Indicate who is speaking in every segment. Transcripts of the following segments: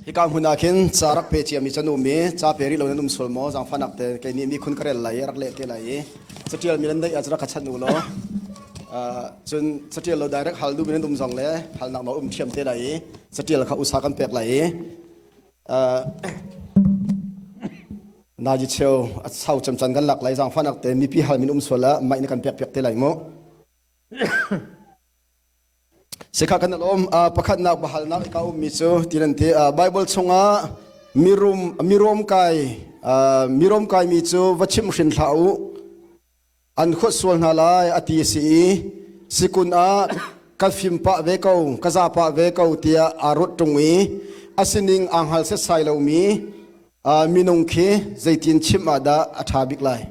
Speaker 1: Hika hmun ah khin ca rak pe ciami can um i ca pe rih lo nan um sual maw zaangfahnak te kei nih mikhun ka rel lai i rak leh te lai i catial mi nan neih ah rak ka chanh u law cun catial lo direct hal duhmi nan um zong le halnak nawl um thiam te lai i catial kha usa kan pek lai i naji cheu a sau cemcan kan lak lai zaangfahnak te mipi hal min um sual ah mai na kan pek piak te lai mu. Sikha kan alawm pakhatnak bahalnak ka ummi cu ti nan ti Bible chungah mirum mirom kai mirom kai mi cu va chim hrin hlah u an khuat sual hna lai a ti si i sikun ah ka fim pah ve ko ka za pah ve ko tiah aa ruat ṭung i a sining aa hngal setsai lomi minung khi zeitin chim ah dah a ṭha bik lai?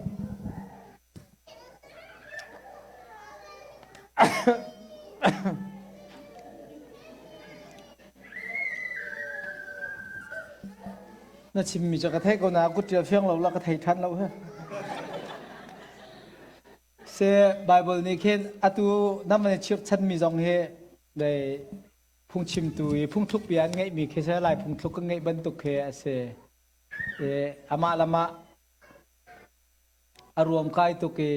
Speaker 2: Na chimmi cu ka theih ko na kut ṭial fiang lo la ka thei ṭhan lo he. Se Bible nih khin atu nam an i chirhchanmi zong hi dei phungchimtu i phungthluk bia an ngeihmi khi se Lai phungthluk kan ngeih bantuk khi a si. E, amah lamah A ruamkai tuk i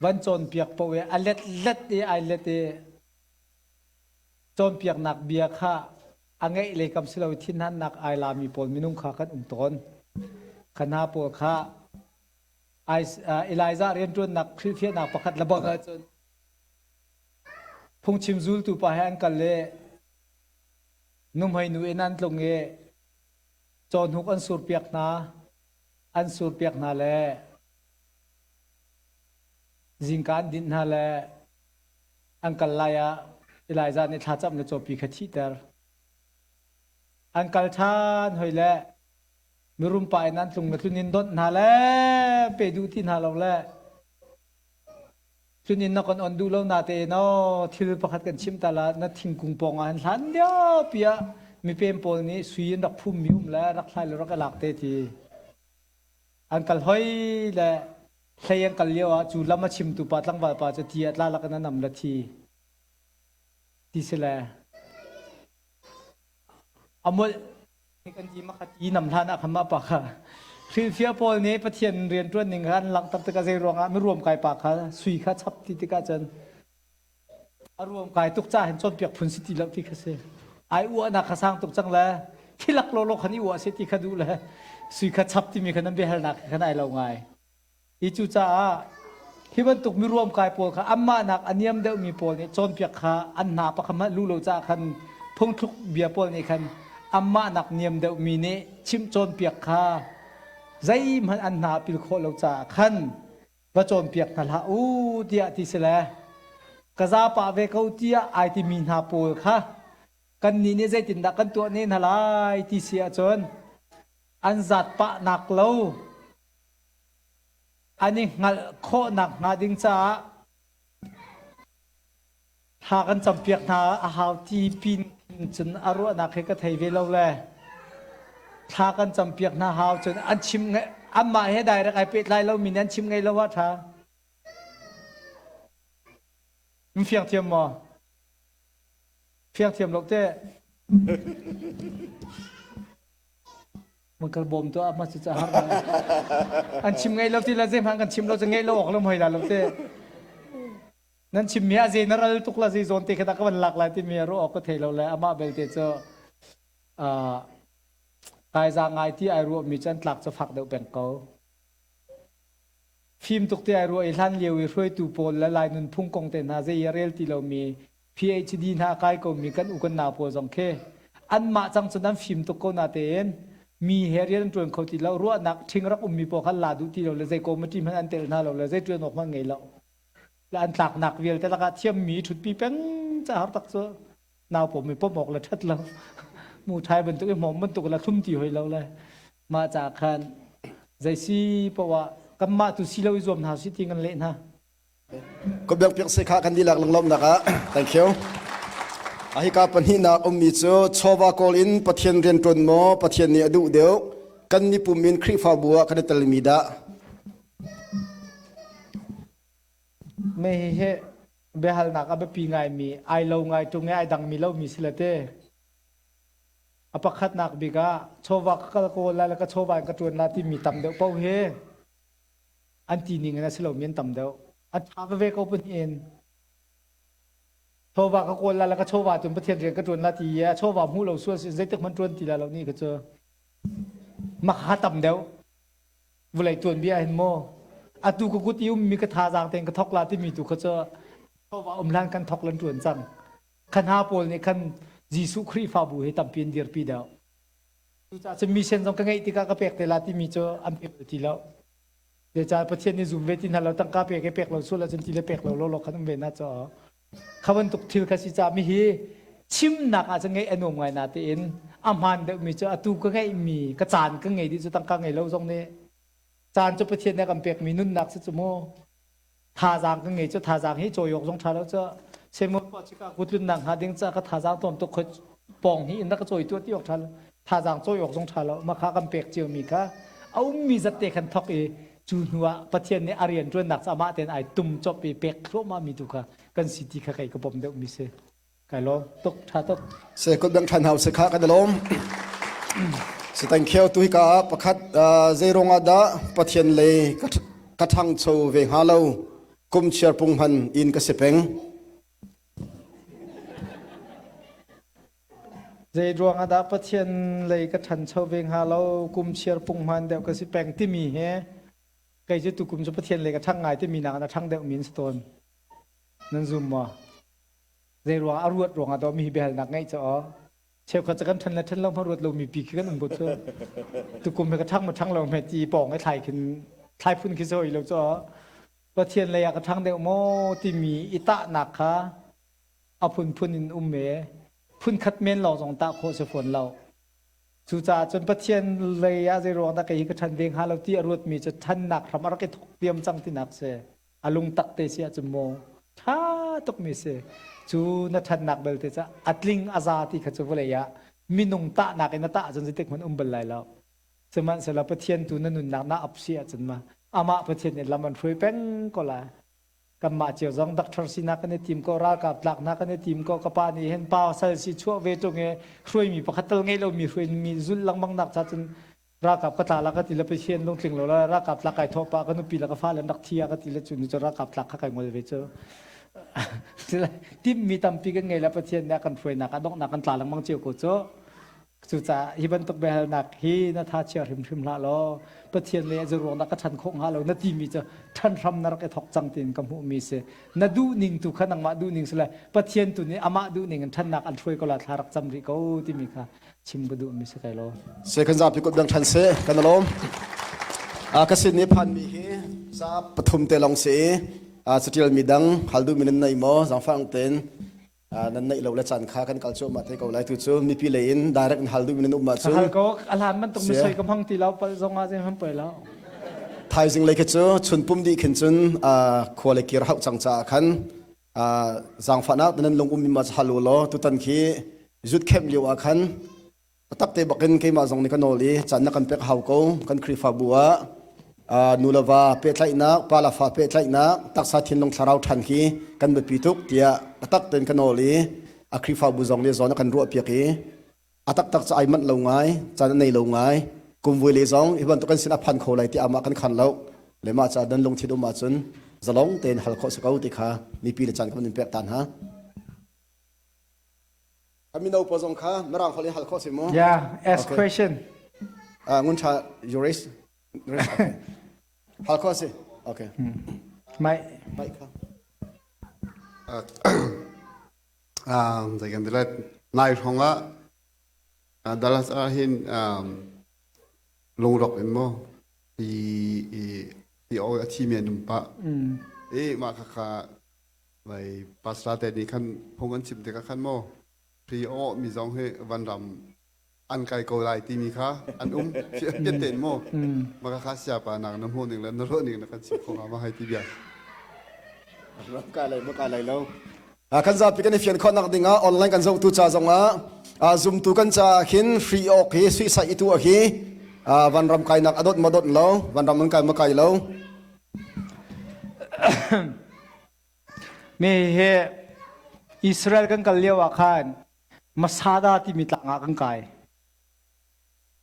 Speaker 2: van cawnpiak paoh i a letlet i ai let i cawnpiaknak bia kha a ngeih lei kam si lo i thinhannak ai lami pawl minung kha kan um tawn. Kha hna pawl kha Elijah rianṭuannak hrilhfiahnak pakhat le bang ahcun phungchim zultu pa he an kal i nuhmei nu inn an tlung i cawhnuk an surpiak hna. An surpiak hna le zingka an dinh hna le an kal lai ah Elijah nih thlacam le cawpi kha thihter. An kal ṭhan hoi le mirum pa in an tlung le tlun in donh hna le pe duh ti hna lo le tlun in na kan on duh lo na te no thil pakhat kan chim ta la na thingkung pawng ah hin hlan lio pi ah mipem pawl nih sui in rak phum mi um le rak thlai le rak i lak te ti an kal hoi le hlei an kal lio ah cu lam a chimtu pa tlangval pa cu ti ah tla lak in a nam le thi ti si le a molh Kan ti makhat i nam hlan ah khan mah pa kha hrilhfiah pawl nih Pathian rianṭuan ning kha an langhter tikah zei ruangah miruam kai pa kha sui kha chap ti tikah cun a ruam kai tuk caah hin cawnpiak phun si ti lo ti kha si. Ai uahnak kha sang tuk cang le thilak lawlaw khan i uah si ti kha duh le sui kha chap timi kha nan biahalnak khan ai lo ngai. Hi cucaah hi bantuk miruamkai pawl kha anmah nak a niam deuhmi pawl nih cawnpiak kha an hna pakhat hmanh lu lo caah khan phungthluk bia pawl nih khan anmah nak niam deuhmi nih chimh cawnpiak kha zeihmanh an hna pil khawh lo caah khan va cawnpiak hna hlah u tiah ti si le ka za pah ve ko tiah ai timi hna pawl kha kannih nih zeitindah kan tuah ne hna lai ti si ahcun an zat pah nak lo An i hngalh khawhnak hnga ding caah thla kan campiak hna a hau ti pin cun a ruahnak he ka thei ve lo le thla kan campiak hna hau cun an chim anmah he direct ai pehtlai lomi nih an chim ngei lo ah ṭha. Fiang thiam maw? Fiang thiam lo teh. Mun kal bawm tuah ma cu ca har an chim ngai lo ti la zei hmanh kan chim lo cu ngai lo awk lo hoi la lo te nan chim mi a general tuk la zei zawn te kha ka van lak lai ti mi ru awk ka thei lo le amah belte cu kai za ngai ti ai ruah mi cu an tlak cu fak deuh peng ko fim tuk te ai ruah i hlan lio i hruaitu pawl le lai nunphung kong te hna zei a rel ti lo mi PhD hna a kai komi kan u kan nau pawl zong khi anmah cang cun an fim tuk ko na tein mi he rian an ṭuan kho ti lo ruahnak ṭhing rak ummi pawl kha la duh ti lo le zei committee hmanh an tel hna lo le zei ṭuan awk hmanh ngei lo le an tlaknak vialte lakah thiammi ṭhutpi peng ca har tak cu nau pawm mi pawm awk le ṭhat lo mu ṭhai bantuk i hmawm bantuk la thlum ti hoi lo le mah ca khan zei si poah kanmah tu si lo i zuam hna si ti kan leh hna
Speaker 1: Ko biak piak se kha kan dihlak lunglawmhnak ah thank you. Hika pahnihnak ummi cu chawva kawl in Pathian rianṭuan maw Pathian nih a duh deuh kan mipum in Khrihfabu ah kan i telmi dah?
Speaker 2: Me hi biahalnak a biapi ngaimi ai lo ngai ṭung i ai dangmi lomi si le te. A pakhatnak bik ah chawva ka kal ko lai le ka chawva in ka ṭuan la timi tam deuh paoh hi an ti ning in a si lomi an tam deuh. A ṭha veve ko pahnih in. Chawva ka kawl la le ka chawva cun Pathian rian ka ṭuan la ti i a chawva hmuh lo sual sin zeitik hmanh ṭuan ti la lo ni kha cu makha tam deuh. Vulei tuanbia hin maw atu ka kut i ummi ka thazaang tein ka thok la timi tu kha cu chawva um hlan kan thok lan ṭuan cang. Kha hna pawl nih khan Jesuh Khrihfabu hi tampi an dirpi deuh. Cucaah cun mission zong ka ngeih tikah ka pek te la timi cu an pe ti lo. Zeicah Pathian nih zum ve ti hna lo tangka pek i pek lo sual ahcun ti le pek lo lawlaw khan um ve na cu. Kha bantuk thil kha si caah mihi chimnak ah cun ngeih a nuam ngai na tein a hmaan deuhmi cu atu ka ngeihmi ka caan ka ngei dih cu tangka ngei lo zong nih caan cu Pathian nih a kan pekmi nunnak si cu mu. Thazaang ka ngei cu thazaang hi cawi awk zong ṭha lo cu Samuel pa chika kutlunnak hnga ding ca ka thazaang tlawm tuk khoi pawng hi in rak ka cawi tuah ti awk ṭha lo thazaang cawi awk zong ṭha lo mah kha kan pek cio mi kha a ummi zat te khan thok i cu hnu ah Pathian nih a rian ṭuannak cu amah tein ai tum cop i pek thluahmah mi tu kha kan si ti kha kei ka bawm deuh mi si. Kai lawm tuk ṭha tuk.
Speaker 1: Se kut bang ṭhan hau se kha kan i lawm. Se tang kheo tu hi ka pakhat zei ruangah dah Pathian lei ka ṭhangcho ve hnga lo kum chiar punghman in ka si peng.
Speaker 2: Zei ruangah dah Pathian lei ka ṭhancho ve hnga lo kum chiar punghman deuh ka si peng timi he kei cu tukum cu Pathian lei ka ṭhang ngai timi nak in a ṭhang deuh mi an si tawn. Nan zum maw? Zei ruang a ruat ruangah daw mi hi biahalnak ngeih cu aw. Cheukhat cu kan ṭhan le ṭhan lo hma ruat lomi pi khi kan um ko cu. Tukum hi ka ṭhang ma ṭhang lo hme ti pawng i thlai khin thlai phun khi soi lo cu aw. Pathian lei ah ka ṭhang deuh maw timi i tahnak kha a phunphun in um e. Phunkhat men lawng zong tah khawh si fawn lo. Cucaah cun Pathian lei ah zei ruang dah kei hi ka ṭhan ve hnga lo ti a ruatmi cu ṭhannak hram a rak i thawk diam cang tinak si. A lungtak te si ahcun maw ṭha tukmi si. Cu na ṭhatnak belte cu a tling a za ti kha cu vawlei ah minung tahnak in a tah ahcun zeitik hmanh um bal lai lo. Sihmanhsehlaw Pathian tu na nunnak na ap si ahcun ma amah Pathian nih lam an hruai peng ko lai. Kanmah cio zong doctor sinak kan i tim ko, ralkap tlaknak kan i tim ko. Ka pa nih hin pa sal si chuah ve ṭung i hruaimi pakhat tal ngei lomi hruaimi zulh lengmang nak cha cun ralkap ka tla la ka ti le Pathian lungtling lo la ralkap tlak kai thawh pah ka nupi le ka fale an rak thi ah ka ti le cu ni cu ralkap tlak kha kai ngol ve cu timmi tampi kan ngei le Pathian nih a kan hruainak ah donghnak kan tla lengmang cio ko cu cucaah hi bantuk biahalnak hi na tha chia hrimhrim hlah law Pathian le zuruang dah ka ṭhan khawh hnga lo na timi cu ṭhan hram na rak i thawk cang tiin ka hmuhmi si na duh ning tu kha nangmah duh ning si le Pathian tu nih amah duh ning in ṭhannak an hruai ko la thla rak cam rih ko timi kha chim ka duhmi si kai lo.
Speaker 1: Se kan zapi kut bang ṭhan se kan alawm. Ka sin nih phanmi hi za pathum te long si i catial mi dang hal duhmi nan nei maw zangfang tein nan neih lo le caan kha kan kal cuahmah te ko lai tu cu mipi lei in direct in hal duhmi nan um ahcun
Speaker 2: hal ko a hlan bantuk mi soi ka hmang ti lo pal zong ah zei hmang poi lo
Speaker 1: thaizing lei khi cu chun pum dih khin cun khua le kir hauh cang caah khan zaangfahnak nan lung um ma hal u law tutan khi zut khem lio ah khan tak te bakin keimah zong nih ka nawl i caan na kan pek hau ko kan Khrihfabu ah nu le va pehtlaihnak pa le fa pehtlaihnak taksa thinlung thlarau ṭhan khi kan biapi tuk tiah a tak tein ka nawl i a Khrihfabu zong nih zawn a kan ruahpiak i a taktak cu ai manh lo ngai caan a nei lo ngai kumvui le zong hi bantuk kan sin a phan kho lai ti amah kan khan lo le mah ca dan lungthin um ahcun zalong tein hal khawh si ko ti kha mipi le caan kan in pek ta hna mino pa zong kha mirang holh in hal khawh si mu
Speaker 2: yeah ask okay. question
Speaker 1: ngun tha you raise okay. hal khawh si okay
Speaker 2: mai
Speaker 1: mai kha
Speaker 3: Zei kan ti lai nai hrawng ah Dallas ah hin lungrawk in maw hi hi a thimi an um pah. I mah khakha vai pastor te nih khan phung an chim tikah khan maw hri a awhmi zong hi vanram an kai ko lai timi kha an um fian tein maw mah khakha siapa nak na hmuh ning le na ruah ning na kan chim kho hnga ma hai ti bia.
Speaker 1: Ram kai lai ma kai lai lo. Kan zapi kan i fian khawhnak ding ah online kan zohtu ca zong ah zumtu kan ca khin free awk hi suisai itu hi vanram kainak adot ma dot lo vanram an kai ma kai lo
Speaker 2: Mi hi Israel kan kal lio ah khan Masada timi tlang ah kan kai.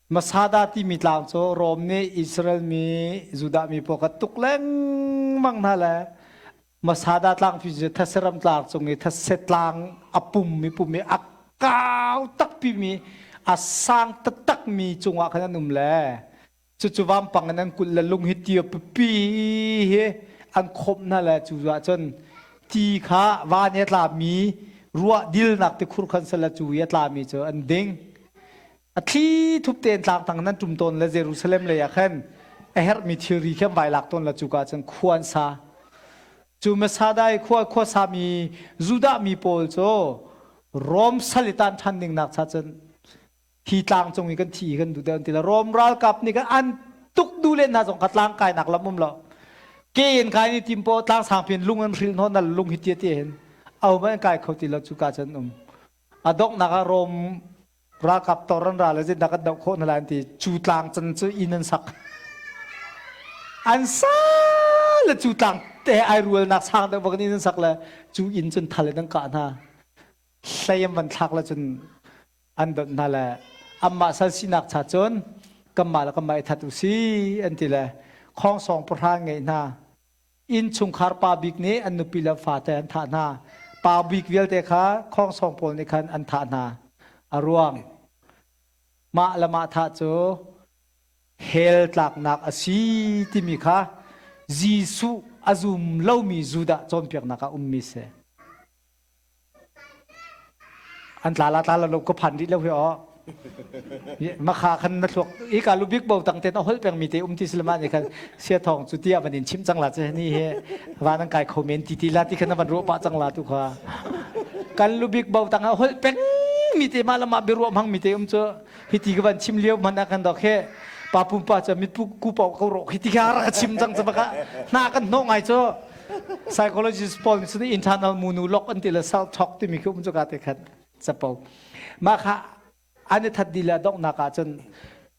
Speaker 2: Masada timi tlang cu Rom nih Israel mi Judah mi pawl kha tuk lengmang hna le Masada tlangpi cu thetse ram tlang cung i thetse tlang a pum i pum i a kau takpi mi a sang taktak mi cungah khan an um le cucu vampang in an kulh le lung hi tia pipi hi an khawmh hna le cu ah cun ti kha van i a tlami ruah dilnak tikhur khan sala cu i a tlami cu an ding. A thli thup tein tlangtang nan ṭum tawn le Jerusalem lei ah khan a herhmi thilri khi an vai lak tawn le cuka cun khua an sa. Cu Masada i khua khua sami Judah mi pawl cu Rom sal i tan ṭhan ding nak cha cun hi tlang cung i kan thi kan duh deuh an ti le Rom ralkap nih khan an tuk duh len hna zong kha tlang kainak lam um lo. Ke in kai ni tim po tlang sang pin lung an hril hnawn na lung hi tia tia hin au ma an kai kho ti lo cuka cun um. A donghnak ah Rom ralkap tor an ra le zeidah kan doh khawh hna lai an ti cu tlang can cu inn an sak an sa le cu tlang te ai rualnak sang deuh bak in inn an sak le cu inn cun thal in an kah hna hlei an van thlak le cun an donh hna le anmah sal sinak cha cun kanmah le kanmah i that u si an ti le khongsong pahra ngeih hna Innchungkhar pa bik nih an nupi le fate an thah hna. Pa bik vialte kha khongsong pawl nih khan an thah hna. A ruang mah le mah thah cu hell tlaknak a si timi kha Jesuh a zum lomi Judah cawnpiaknak ah ummi si. An tla la tla la lo ka phan rih lo hi aw. Makha khan na thluak i ka lu bik bo tang ten a holh peng mi te um ti silama nih khan sia thong cu tia van in chim cang la che ni he van an kai kho men ti ti la ti khan van ruah pa cang la tu kha kan lu bik bo tang a holh peng mi te ma lama biruah hmang mi te um cu hi ti ka van chim lio man ah kan dok he pa pumpa cu mit pu ku pau ko ro hi ti kha ra chim cang chu baka na kan hnawh ngai cu Psychologist pawl nih cun internal monologue an ti le self talk timi khi um cu ka te khat capo. Mah kha an i that dih le donghnak ah cun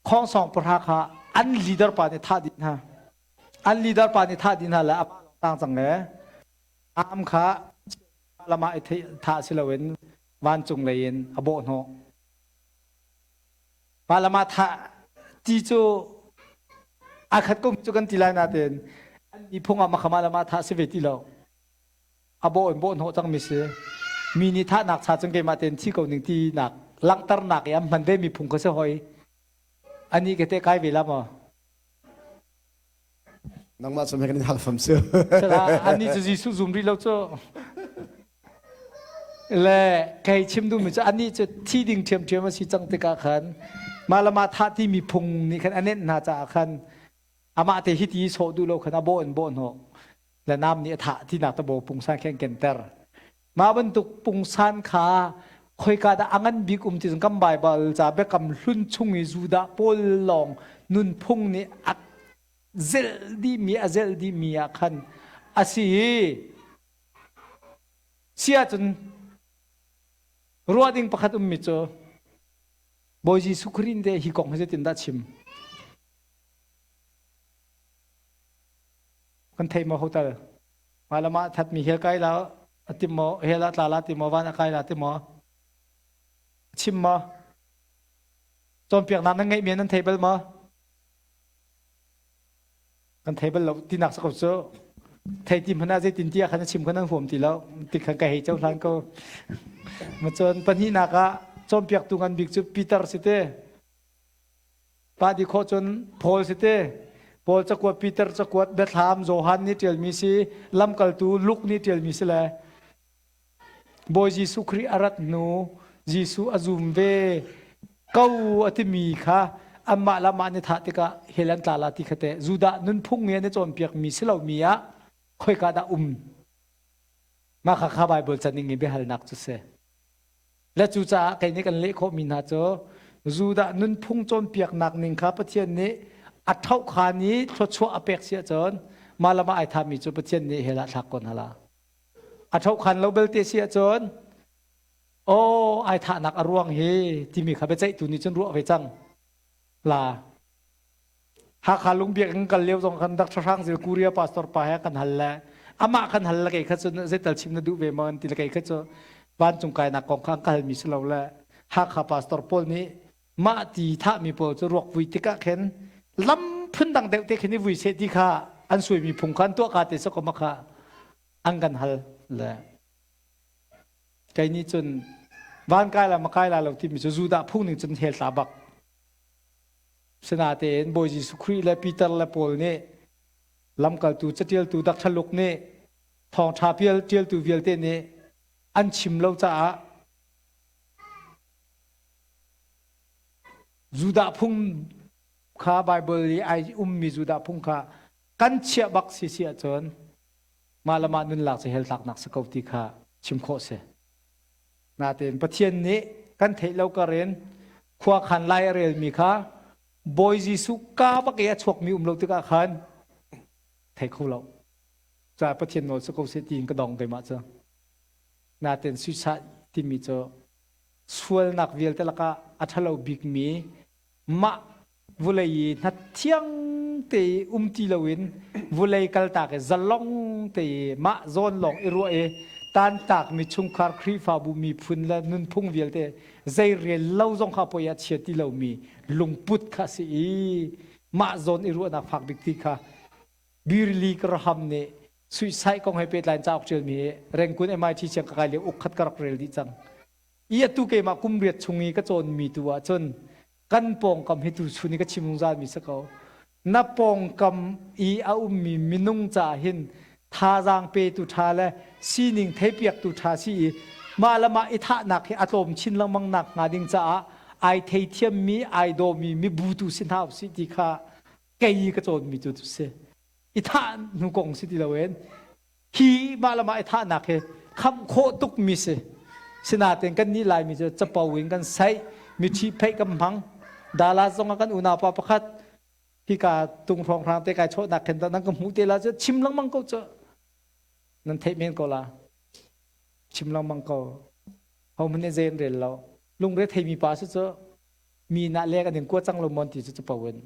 Speaker 2: khongsong pahra kha an leader pa nih thah dih hna. An leader pa nih thah dih hna le amah lawng tang cang le am kha lamah i thah si loin vancung lei in a bawh hnawh. Mah le mah thah ti cu aa khat ko cu kan ti lai nain an miphung ah mah le mah thah si ve ti lo. A bawh in bawh hnawh cangmi si. Mi nih thahnak cha cun keimah tein thi ko ning tinak langhternak i an hman ve mi phung kha si hoi. Ani ke te kai ve la maw?
Speaker 1: Nangmah cu kan in hal fam si.
Speaker 2: Ani cu Jesuh zum rih lo cu. Le kei chim duhmi cu anih cu thi ding ṭhiamṭhiam a si cang tikah khan mah le mah thah timi phung nih khan a nenh hna caah khan amah te hiti sawh duh lo khan a bawh in bawh hnawh le nam nih a thah tinak te bo pungsan khen kenter. Mah bantuk pungsan kha khoika dah a ngan bik um ti cun kan Baibal ca biakam hlun chung i Judah pawl lawng nunphung nih a zelh dihmi a zelh dihmi ah khan a si i si ahcun ruah ding pakhat ummi cu Bawi Jesuh Khrih nih hi kong hi zeitindah chim? Kan thei maw hotel? Mah le mah thatmi hell kai la a tim maw hell ah tla la ti maw van a kai la ti maw? Chim maw? Cawnpiaknak nan ngeihmi nan thei bal maw? Kan thei bal lo tinak sa ko cu. Thei ti hmanh ah zeitin tiah khan a chim khan an huam ti lo. Ti khan ka hei cohlan ko. Ma cun pahnihnak ah cawnpiaktu ngan bik cu Peter si te. Pa di khawh cun Paul si te. Paul cakuat Peter cakuat Biathlam Johan nih ṭialmi si, lamkaltu Luke nih ṭialmi si le Bawi Jesuh Khrih a rat hnu Jesuh a zum ve ko a timi kha anmah le amah an i thah tikah hell an tla la ti kha teh Judah nunphung i an i cawnpiakmi si lomi ah khoika dah um mah kha kha Baibal ca ning i biahalnak cu si. Le cucaah kei nih kan leh khawhmi hna cu Judah nunphung cawnpiaknak ning kha Pathian nih a ṭhohkhan i thluachuah a pek si ahcun mah le mah ai thami cu Pathian nih hell ah thlak ko hna la. A ṭhohkhan lo belte si ahcun aw ai thahnak a ruang hi timi kha biaceihtu nih cun ruah ve cang la. Hakha lungbiak in kal lio zong khan Dr. Hrang Zil Korea pastor pa he kan hal le amah kan hal le kei kha cu zeital chim na duh ve maw an ti le kei kha cu vancung kainak kong kha an ka halmi si lo le Hakha pastor pawl nih Mah ti thahmi pawl cu ruak vui tikah khin lam phundang deuh te khin i vui seh ti kha an suaimi phung kha an tuah ka te sokoma kha an kan hal le kei nih cun van kai la ma kai la lo timi cu Judah phung ning cun hell tla bak. Sinatein Bawi Jesuh Khrih le Peter le Paul nih lamkaltu catialtu Dr. Luke nih thawngṭha pial ṭialtu vialte nih an chim lo caah Judah phung kha Bible i ai ummi Judah phung kha kan chiah bak si si ahcun mah le mah nunlak cu hell tlaknak si ko ti kha chim khawh si. Natein Pathian nih kan theih lo kar in khua khan lai a relmi kha Bawi Jesuh ka bak i a chuakmi um lo tikah khan thei kho lo. Ca Pathian nawl si ko seh tiin ka dong keimah cu. Natein suicide timi cu sualnak vialte lakah a ṭhalo bikmi mah vulei i hnathiang te i um ti loin vulei kaltak i zalong te i mah zawn lawng i ruah i tantakmi chungkhar Khrihfabu miphun le nunphung vialte zei rel lo zong kha poi ah chia ti lomi lungput kha si i mah zawn i ruahnak fak bik ti kha Birli Graham nih suicide kong he pehtlai in cauk ṭialmi hi Rangoon MIT siang ka kai lio uk khat ka rak rel dih cang. I atu keimah kum riat chung i ka cawnmi tu ah cun kan pawngkam hi tuchun i ka chim zungzalmi si ko. Na pawngkam i a ummi minung caah hin thazaang petu ṭha le sining theipiaktu ṭha si i mah le mah i thahnak hi a tlawm chin lengmang nak hnga ding caah ai theithiammi, ai dawmi mibu tu si hna usih ti kha kei ka cawnmi cu si. I thah hnu kong si ti loin hi mah le mah i thahnak hi khamh khawh tukmi si. Sinain kan nih Laimi cu capo in kan saih, mithi pheih kan hmang. Dallas zong ah kan unaupa pakhat hika tung hrawnghrang te kai chawhnak khin nan ka hmuh te la cu chim lengmang ko cu. Nan theih men ko la. Chim lengmang ko. Ho hmanh nih zei an rel lo. Lungre theimi pa si cu mi nah le kan in kua cang lo mon ti cu capo in.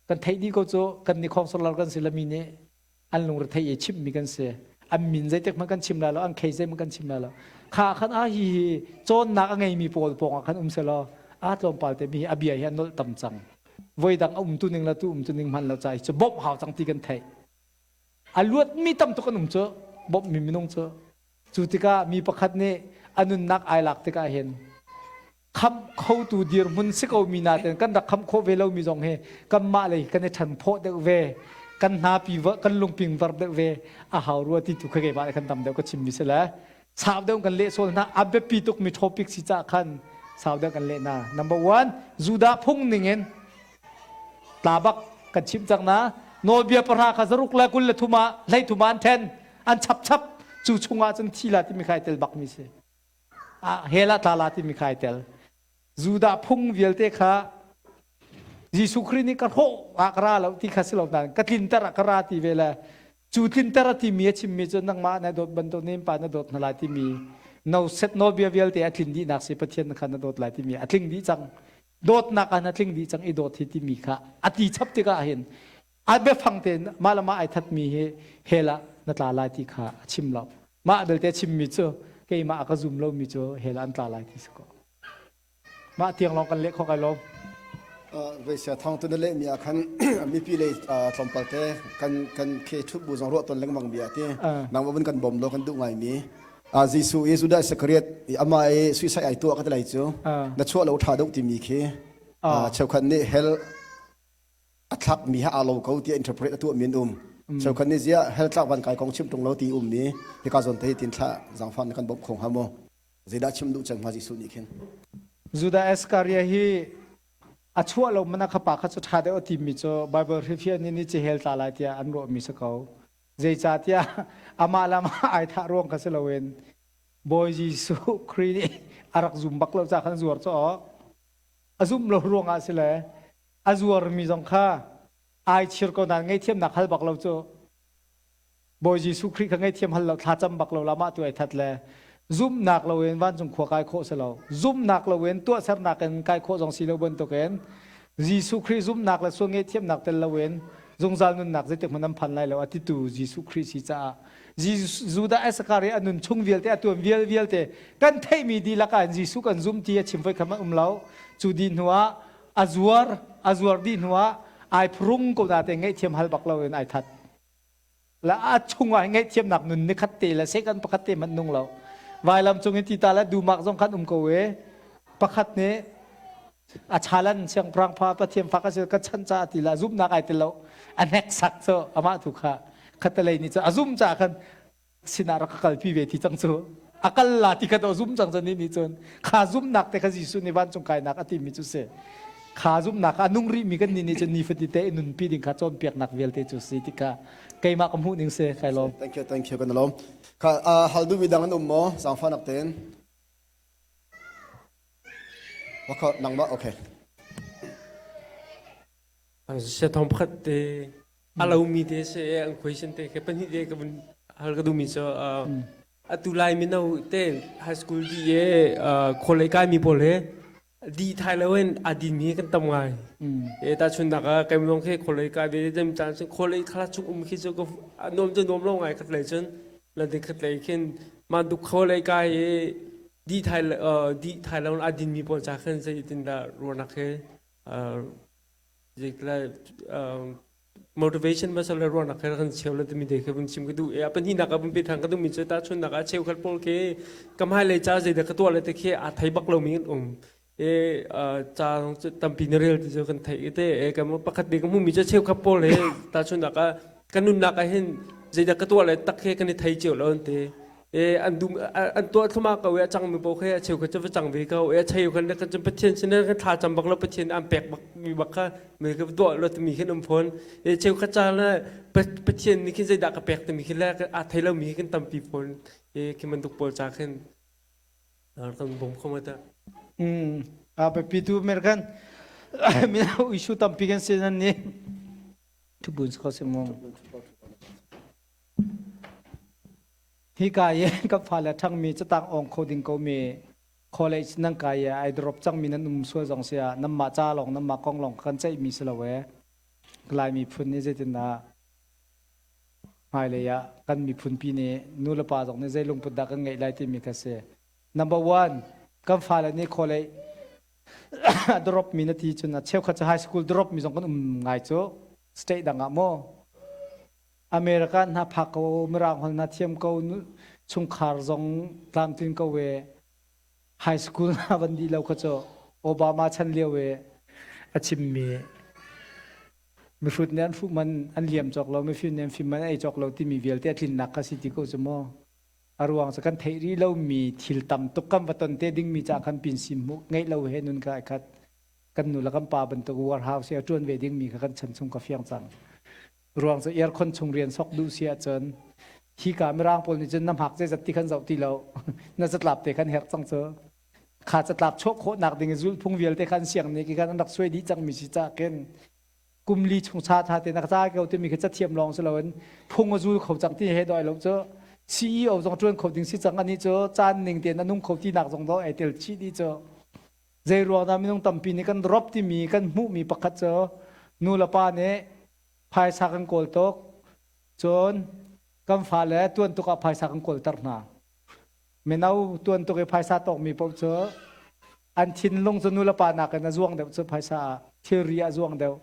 Speaker 2: Kan theih dih ko cu kan ni khong solar kan si la mi nih an lungre thei i chimhmi kan si an min zeitik hmanh kan chim lai lo an khei zeihmanh kan chim lai lo kha khan a hi hi cawnnak a ngeimi pawl pawng ah khan um selaw a tlawmpal te mi hi a bia hi an nolh tam cang voi dang a um tu ning la tu um tu ning hman lo ca cu bawmh hau cang ti kan theih a luat mi tam tuk an um cu bawmh mi minung cu cu tikah mi pakhat nih a nunnak ai lak tikah hin khamh khotu dirhmun si ko mi nain kan rak khamh khawh ve lomi zong hi kanmah lei kan i ṭhan phawh deuh ve kan hnapi kan lungping var deuh ve a hau rua ti tu kha keimah kan tam deuh ka chimmi si le sau deuh kan leh sawl hna a biapi tukmi topic si cah khan sau deuh kan leh hna number one Judah phung ning in tla bak kan chimh cang na nawlbia pahra kha zaruk le 23 ah 13 ah an then an chap chap cu chungah cun thi la timi kha ai tel bakmi si hell ah tla la timi kha ai tel. Judah phung vialte kha Jesuh Khrih nih ka hrawh ah ka ra lo ti kha si lo nain ka tlinter ah ka ra ti ve le cu tlinter a timi a chimmi cu nangmah na dawt bantuk nih pa na dawt hna lai timi no set nawlbia vialte a tlin dihnak si Pathian kha na dawt lai timi a tling dih cang dawtnak ah na tling dih cang i dawt hi timi kha a ti chap tikah hin a biafang tein mah le mah ai thatmi hi hell ah na tla lai ti kha a chim lo mah belte a chimmi cu keimah a ka zum lomi cu hell ah an tla lai ti si ko mah tiang lawng kan leh kho kai lawm
Speaker 1: Vesia thong tu na leh mi ah khan mipi lei tlawmpal te kan kan khe thut bu zong ruah ton lengmang mi ati nang vun kan bom lo kan duh ngai mi Jesuh i Judas Iscariot ama i suicide ai tuah ka ti lai cu na chuah lo tha deuh timi khi cheukhat nih hell a thlakmi he aa lo ko tiah interpret a tuahmi an um. Cheukhat nih ziah hell tlak van kai kong chim ṭung lo ti ummi hika zawn te hi tin thla zaangfah na kan bawmh kho hnga maw? Zeidah chim duh cang hnga Jesuh nih khin?
Speaker 2: Judah Iscariot hi a chuah lo mana kha pa kha cu ṭha deuh a timi cu Bible hrifiah nih ni ci hell tla lai tiah an ruahmi si ko. Zeicahtiah amah le amah ai thah ruang kha si loin Bawi Jesuh Khrih nih a rak zum bak lo ca khan zuar cu awk. A zumh lo ruangah si le a zuarmi zong kha ai chir ko nain ngaihthiamnak hal bak lo cu Bawi Jesuh Khrih kha ngaihthiam hal lo thlacam bak lo la mah tu ai that le zumhnak loin vancung khua kai khawh si lo zumhnak loin tuahsernak in kai khawh zong si lo bantukin Jesuh Khrih zumhnak le sual ngaihthiamnak tel loin zungzal nunnak zeitik hmanh an phan lai lo a titu Jesuh Khrih si caah Judah Iscariot a nun chung vialte a tuan vial vialte kan theihmi dihlak ah Jesuh kan zum ti a chim voi khat um lo. Cu dih hnu ah a zuar, a zuar dih hnu ah ai phrung ko na te ngaihthiam hal bak lo in ai that. La a chungah ngaihthiamnak nun ni khat te le second pakhat te hmanh nung lo. Vailam cung in tita le dumak zong khan um ko e. Pakhat nih a chalan siangpahrang pa Pathian fa ka si ka chan ca ti la zumnak ai tel lo. A hneksak cu amah tu kha khatalei nih cu a zum ca khan sinah rak ka kalpi ve ti cang cu a kal la ti kha to zum cang cu ni nih cun kha zumnak te kha Jesuh nih vancung kainak a timi cu si kha zumnak a nung rih mi kan nih nih cun nifatite i nunpi ding kha cawnpiaknak vialte cu si ti kha keimah ka hmuh ning si kai lawm.
Speaker 1: Thank you, thank you kan lawm. Kha hal duhmi dang an um maw? Zaangfahnak tein. Wakha nangmah okay.
Speaker 4: Sia thong pakhat te a lomi te se an question te ke pahnih te ka vun hal ka duhmi cu atu lai mino te high school di e college kai mi pawl he di thai lo in a din mi kan tam ngai e ta chun nak ah kai mong khe college kai ve dem chan cun college khala chung um khi chu ko nom chu nom lo ngai khat lei cun la de khat lei khin ma duk college kai e di thai di thai lo a din mi pawl cha khan sei tin da ruanak he motivation masal le ruahnak he kan cheu le timi te kha vun chim ka duh e a pahnihnak ah vun pe than ka duh mi cu ta chunnak ah cheukhat pawl ke ka hmailei ca zeidah ka tuah le te khi aa thei bak lomi an um e ca tampi na rel ti cu kan theih te e kan pakhat bik ka hmuh mi cu cheukhat pawl he ta chunnak ah kan nunnak ah hin zeidah ka tuah le tak he kan i thei cio lo an ti e an dum an tuah thluma ko e a cang mi paoh khe a cheu kha cu va cang ve ko e a cheu khan kan cun pathian sin kan thla cam bak lo pathian an pek bak mi bak kha mi ka tuah lo timi khin um phone e cheu kha ca le pathian nih khin zeidah ka pek timi khi le a thei lo mi kan tampi phone e khi man duk pawl cha khin kan bom kho ma ta.
Speaker 2: A biapi tu American mino issue tampi kan si nan ni thubun kho si mu. Hika i kan fale ṭhangmi catang awng kho ding komi college nan kai i ai drop cangmi nan um sual zong si ah nanmah ca lawng nanmah kong lawng kan ceihmi si lo ee. Lai miphun nih zeitindah hmailei ah kan miphunpi nih nu le pa zong nih zei lungput dah kan ngeih lai timi kha si. Number one, kan fale nih college a drop mi na ti cun a cheukhat cu high school drop mi zong kan um ngai cu state dang ah maw America hna phak ko, Mirang holh hna thiam ko, chungkhar zong tlamtlin ko e, high school hna van dih lo kha cu Obama chan lio e a chimmi mihrut nih an hruh man an liam cawk lo, mifim nih an fim man an ei cawk lo timi vialte a tlinnak kha si ti ko cu mu. A ruang cu kan theih rih lomi thil tam tuk kan va ton te dingmi ca khan pin sim hmuh ngeih lo he nun kha ai khat. Kan nu le kan pa bantuk warehouse i a ṭuan ve dingmi kha kan chan chung ka fiang cang. Ruang cu aircon chung rian sok duh si ahcun hika mirang pawl nih cun na hmak zeizat ti khan zoh ti lo na catlap te khan herh cang cu kha catlap chuah khawhnak ding i zulhphung vialte khan siang nih khan an rak suai dih cangmi si ca khin kum li chung cha tha te na ca ko timi khi cathiam lawng si loin phung a zul kho cang ti he doi lo cu CEO zong ṭuan kho ding si cang ani cu caan ning tein a nung kho ti nak zong do ai tel chih dih cu zei ruang dah minung tampi nih kan drop timi kan hmuhmi pakhat cu nu le pa nih phaisa kan kawl tuk cun kan fale tuan tuk ah phaisa kan kawlter hna mino tuan tuk i phaisa tawkmi paoh cu an thinlung cu nu le pa nakin a zuang deuh cu phaisa ah thilri a zuang deuh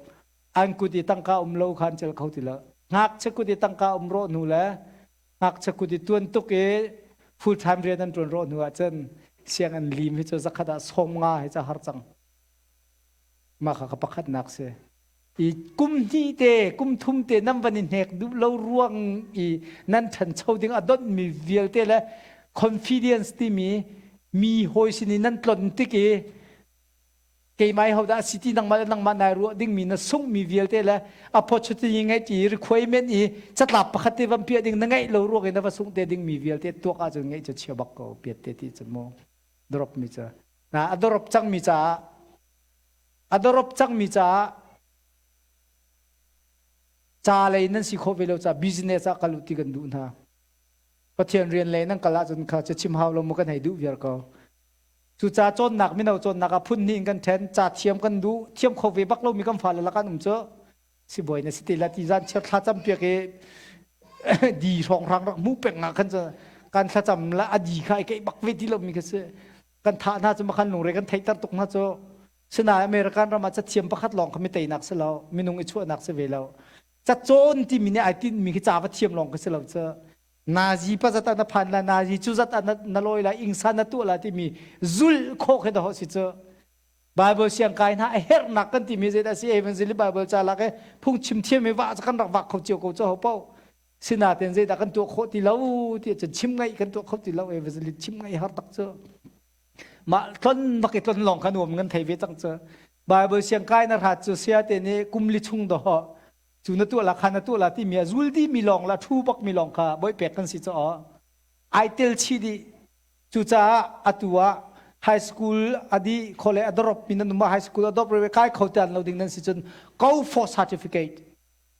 Speaker 2: an kut i tangka um lo kha an celh kho ti lo ngakchia kut i tangka um rawh hnu le ngakchia kut i tuan tuk i full time rian an ṭuan rawh hnu ah cun sianginn lim hi cu zakhat ah 50 hi ca har cang mah kha ka pakhatnak si i kum hnih te kum thum te nan van i hnek duh lo ruang i nan ṭhancho ding a donhmi vialte le confidence timi mi hawi sin i nan tlon tik i keimah i hodah a si ti nangmah le nangmah nai ruah dingmi na sunghmi vialte le opportunity ngeih ti requirement i catlap pakhat te van piah ding na ngeih lo ruang i na va sungh te dingmi vialte tuak ahcun ngeih cu chia bak ko piat te ti cu mu drop mi cu na a drop cangmi caah a drop cangmi caah ca lei nan si khawh ve lo caah business ah kal u ti kan duh hna Pathian rian lei nan kal ahcun kha cu chim hau lo mu kan hei duh viar ko Cucaah cawnnak mino cawnnak ah phun hnih in kan ṭhen. Ca thiam kan duh, thiam kho ve bak lomi kan fale lakah an um cu. Sibawi na si te la ti zan chiar thlacam piak i di hrawnghrang rak hmuh peng ah khan cu kan thlacam la a di kha ai keih bak ve ti lomi kha si. Kan thah hna cu makhan lungre kan theihter tuk hna cu. Sinain American ram ah cathiam pakhat lawng kha mi teinak si lo, minung i chuahnak si ve lo. Cacawn timi nih ai tinhmi khi ca va thiam lawng khi si lo cu. Nazi pa zat ah na phan la, nazi cu zat ah na lawi la, ingsa na tuah la timi zulh khawh khi dawh si cu. Bible siangkai hna a herhnak kan timi zeidah si Evangelist Bible ca lak i phungchim thiam i vah kan rak vak kho cio ko cu ho paoh. Sinain zeidah kan tuah khawh ti lo ti cun chim ngaih kan tuah kho ti lo evangelist chim ngaih har tak cu. Mah tlon bak i tlon lawng kha nuam kan thei ve cang cu. Bible siangkai na hrat cu sia te nih kum li chung do cu na tuah la kha na tuah la timi a zul dih mi lawng la thu bak mi lawng kha boi pek kan si cu ai tel chih dih. Cucaah atu ah high school adi khole a drop mi nan um high school a drop re kai kho tan lo ding nan si cun go for certificate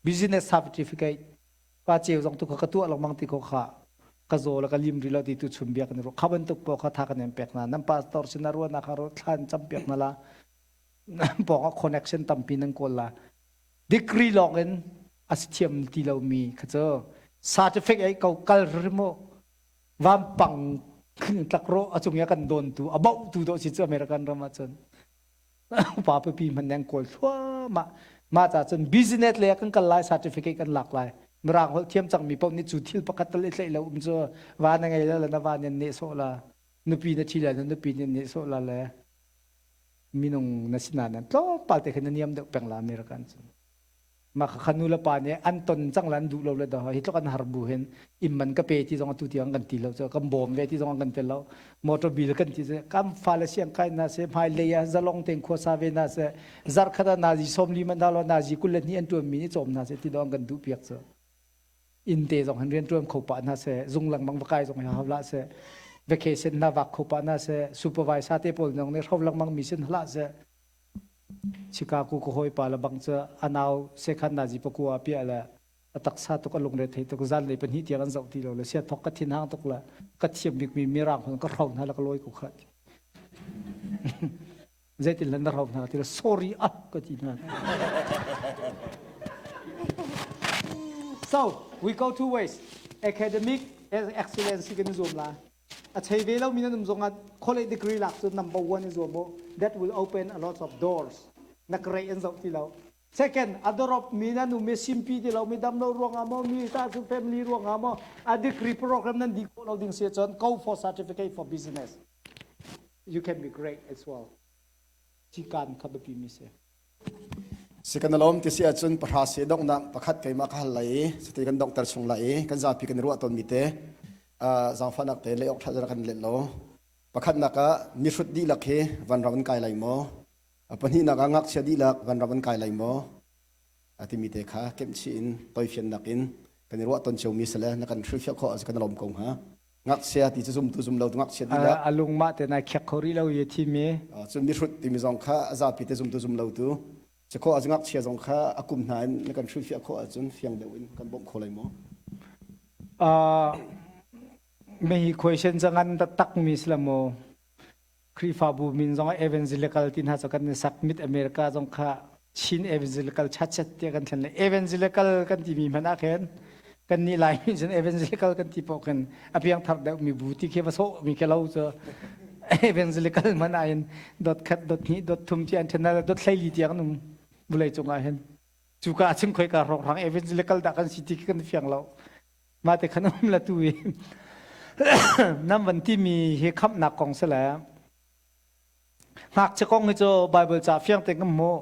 Speaker 2: business certificate pa ceu zong tu kha ka tuah lengmang ti ko kha ka zaw le ka lim rih lo ti tu chun bia kan i ruah kha bantuk pawl kha tha kan in pek hna nan pastor sin ah ruahnak kha thlan cam piak hna la nan pawng ah connection tampi nan kawl la degree lawng in a si thiam ti lomi kha cu certificate ei ko kal rimo vampang tlak ro a cung i a kan dawn tu a bauh tu dawh si cu American ram ah cun upa pipi hmanh nih an kawl thluahmah. Mah ca cun business lei ah kan kal lai, certificate kan lak lai. Mirang holh thiam cangmi paoh nih cu thil pakhat tal i tlaih lo um cu va na ngei la le na va nih an nehsawh la, nupi na ṭhi lai na nupi nih an nehsawh la le minung na si nain tlawmpal te khin na niam deuh peng la American cun. Mah kha nu le pa nih an ton cang le an duh lo le dah hi tluk an har bu hin inn man ka pe ti zong atu tiang kan ti lo cu kan bawm ve ti zong kan ti lo motor bill kan ti kam fale siang kai na se hmai lei ah zalong ten khuasa ve na se zarkhat ah nazi 40 man dah lo nazi 22 an tuan mi nih cawm na se ti dong kan duh piak cu inn te zong hin rian tuan kho pa na se zung lengmang va kai zong hi hau la se vacation na vak kho pa na se supervisor te pawl nong nih hro lengmang mi sin hla se Chicago ka hawipa le bang cu a nau sekhan nazi pakua ah piah le a taksa tuk a lungre thei tuk zanlei pahnih tiang an zoh ti lo le sia thok ka thin hang tuk le ka thiam bikmi mirang hon ka hro hna le ka lawi ko kha zeitin le na hro hna ti le sorry ah ka ti hna. So we go two ways. Academic excellence kan i zuam la. A chei ve lomi nan um zongah college degree lak cu number one i zuam u. That will open a lot of doors. Na grade an zoh ti lo. Second, a drop mi nan um i simpi ti lo mi dam lo ruangah maw mi ta cu family ruangah maw a degree program nan dih khawh lo ding si ahcun go for certificate for business. You can be great as well. Cikan kha biapi mi si.
Speaker 1: Si kan lawm ti si ahcun pahra si donghnak pakhat keimah ka hal lai i sati kan donghter chung lai i kan zapi kan i ruah tawnmi te zaangfahnak te lei awk ṭha kan let lo. Pakhatnak ah mihrut dihlak hi vanram an kai lai maw? Pahnihnak ah ngakchia dihlak vanram an kai lai maw? Timi te kha kemhchih in toifiannak in kan i ruah ton ciomi si le na kan hrilhfiah khawh ahcun kan lawm ko hnga. Ngakchia ti cu zumtu zum lo ngakchia dihlak.
Speaker 2: A lung mah te nai khiak kho rih lo i thimi.
Speaker 1: Cun mihrut timi zong kha a zapi te zumtu zum lo tu. Si khawh ahcun ngakchia zong kha a kum hna in na kan hrilhfiah khawh ahcun fiang deuh in kan bawmh kho lai maw?
Speaker 2: Mehi question cu ngan taktak mi si la maw? Khrihfabu min zong evangelical ti hna cu kan i sak Mid America zong kha Chin Evangelical Church tiah kan thlen le evangelical kan timi hmanh ah khin kan nih Laimi cun evangelical kan ti paoh khin a piangthar deuh mi bu ti khi va sawh mi khi lo cu evangelical hmanh ah hin dot khat dot hnih dot thum ti an then dot 14 tiang an um vulei cung ah hin cuka ah chim khoi ka hrawkhrang evangelical dah kan si ti khi kan fiang lo Mah te khan um la tu i nan van timi hi khamhnak kong si le ngakchia kong hi cu Bible ca fiang te kan hmuh.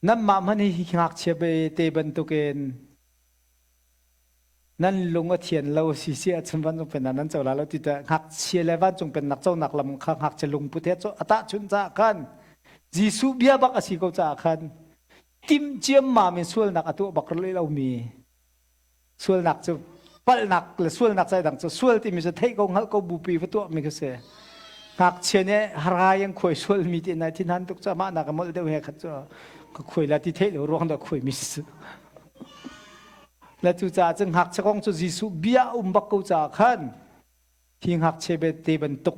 Speaker 2: Nanmah hmanh hi ngakchia te bantukin nan lung a thian lo si si ahcun vancung pennak nan co la lo ti teh ngakchia le vancung pennak conak lam kha ngakchia lungput he a tahchunh caah khan Jesuh bia bak a si ko caah khan Timh ciammam in sualnak a tuah bak rih lomi sualnak cu palhnak le sualnak cai dang cu sual timi cu theih ko hngalh ko bupi va tuahmi kha si. Ngakchia nih harai an khuai sualmi ti nai thinhan tuk cu amah nak a molh deuh he khat cu ka khuai la ti theih lo ruang dah khuai mi si. Le cu caah cun ngakchia kong cu Jesuh bia um bak ko caah khan hi ngakchia te bantuk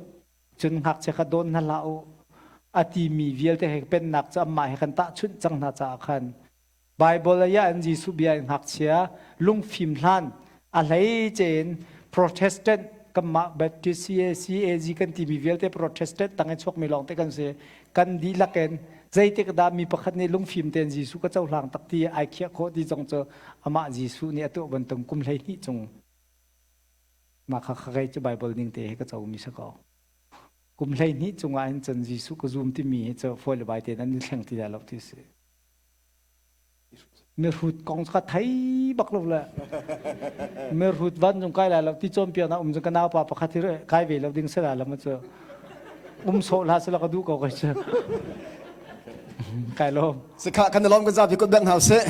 Speaker 2: Cun ngakchia kha dawn hna hlah u a timi vialte he pennak cu amah he kan tahchunh cang hna caah khan Baibal ah an Jesuh bia in ngakchia lungfim hlan a hleice in Protestant. Kanmah Baptist CAC AG kan timi vialte Protestant tang in chuakmi lawng te kan si. Kan dihlak in zeitik dah mi pakhat nih lungfim tein Jesuh ka cohlang tak ti ai khiah khawh ti zong cu amah Jesuh nih a tuah bantuk kum 12 cung mah kha kha kei cu Bible ning te he ka comi si ko. Kum 12 cungah hin cun Jesuh ka zum timi hi cu fawi le bai tein an i thleng ti lai lo ti si. Mihrut kong ka thei bak lo le mihrut vancung kai lai lo ti cawnpiaknak um cu ka naupa pakhat hi kai ve lo ding si lai lo ma cu um sawh hlah sila ka duh ko kai cu kai lawm.
Speaker 1: Sikha kan lawm kan zapi kut beng hau seh.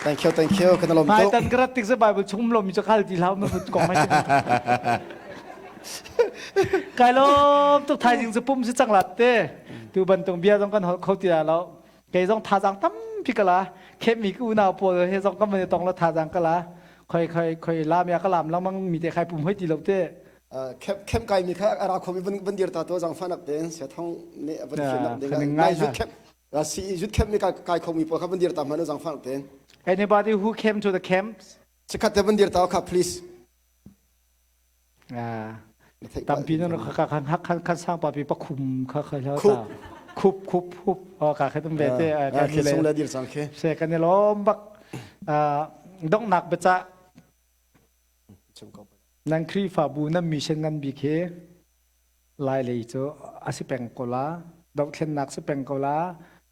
Speaker 1: Thank you, thank you. Kan lawm
Speaker 2: tuk. Mai tan karat tik se Bible chung lomi cu khal ti hlau mihrut kong hai. Kai lawm tuk thaizing cu pum si cang lat te. Tu bantung bia zong kan holh kho ti lo. Kei zong thazaang tampi ka la. Khemmi ka unau pawl he zong kan van i tong lo thazaang ka la. Khoi khoi khoi lam ya ka lam lengmang mi te khai pum hoi ti lo te.
Speaker 1: Khem kai mi kha ara khomi van van dir ta to zang fanak te se thong ne van fian nak ding nai zut khem si zut khem mi kai kai khomi pawl kha van dir ta man zang fanak te.
Speaker 2: Anybody who came to the camps?
Speaker 1: Sikhat te van dir ta kha please.
Speaker 2: Tampi nan kha khan khan khan sang pa pi pakhum kha kha hla ta khup khup hup ka kha tum ve te
Speaker 1: kan ni le dir chang khe
Speaker 2: se kan ni lom bak dongnak beca nan Khrihfabu nan mission ngan bik hi Lai lei cu a si peng ko la, dohthlennak si peng ko la,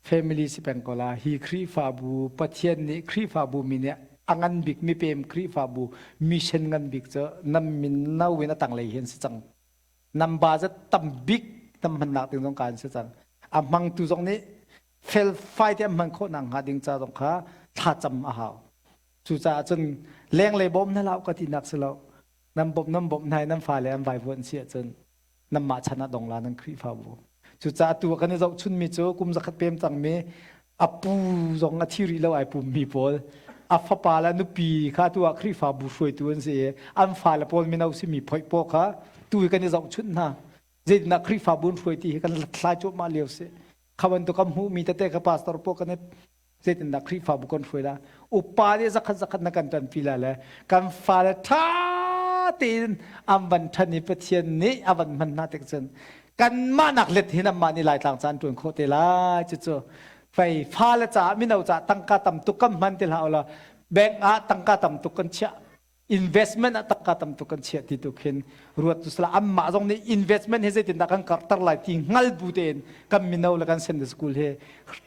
Speaker 2: family si peng ko la. Hi Khrihfabu Pathian nih Khrihfabu mi nih a ngan bik mipem Khrihfabu mission ngan bik cu nam min no in a tanglei hi an si cang. Nam ba zat tam bik tam hmannak ding zong ka an si cang. A hmangtu zong nih felfai te an hman khawh nak hnga ding ca zong kha thlacam a hau. Cucaah cun lenglei bawm na lau ka tinak si lo. Nan bawmh nan bawmh hna i nan fale an vaivuanh si ahcun nanmah chan ah dong la nan Khrihfabu. Cucaah tu ah kan i zohchunmi cu kum zakhat pem cangmi a pu zong a thi rih lo ai pummi pawl a fapa le nupi kha tu ah Khrihfabu hruaitu an si i an fale pawl mino simi phoih paw kha tu hi kan i zohchunh hna. Zeitindah Khrihfabu an hruai ti hi kan hlathlai cuahmah lio si. Kha bantuk kan hmuhmi tete kha pastor pawl kan i zeitindah Khrihfabu kan hruai la upa nih zakhat zakhat na kan ṭanpi la le kan fale ṭha tein an van ṭhan i Pathian nih a van hman hna tik cun kanmah nak let hin anmah nih Laitlang caan ṭuan khawh te lai cucu fei fale caah mino caah tangka tam tuk kan hman ti hlah ulaw bank ah tangka tam tuk kan chiah investment ah tangka tam tuk kan chiah ti tu khin ruat tu sala anmah zong nih investment hi zeitindah kan karter lai ti hngal bu tein kan mino le kan Sunday school hi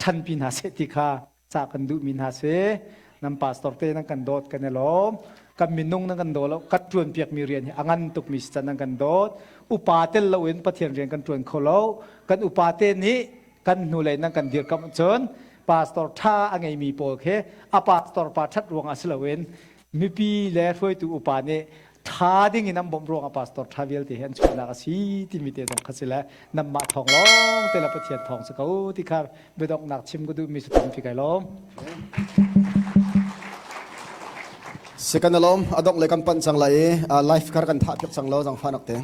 Speaker 2: ṭhanpi hna seh ti kha ca kan duhmi hna si nan pastor te nan kan dawt kan i lawm kan minung nan kan daw lo kan ṭuan piakmi rian hi a ngan tukmi si can nan kan dawt upa tel loin Pathian rian kan ṭuan kho lo kan upa te nih kan hnulei nan kan dirkamh cun pastor ṭha a ngeimi pawl khi a pastor pa ṭhat ruangah si loin mipi le hruaitu upa nih ṭha ding in an bawmh ruangah pastor ṭha vialte hi an chuahnak a si timi te zong kha si le nanmah thawng lawng te le Pathian thawng si ko ti kha biadonghnak chim ka duhmi si tampi kai lawm.
Speaker 1: Sikan alom adok le kan pan cang lai i life kar kan thah piak cang lo zang fa nak te.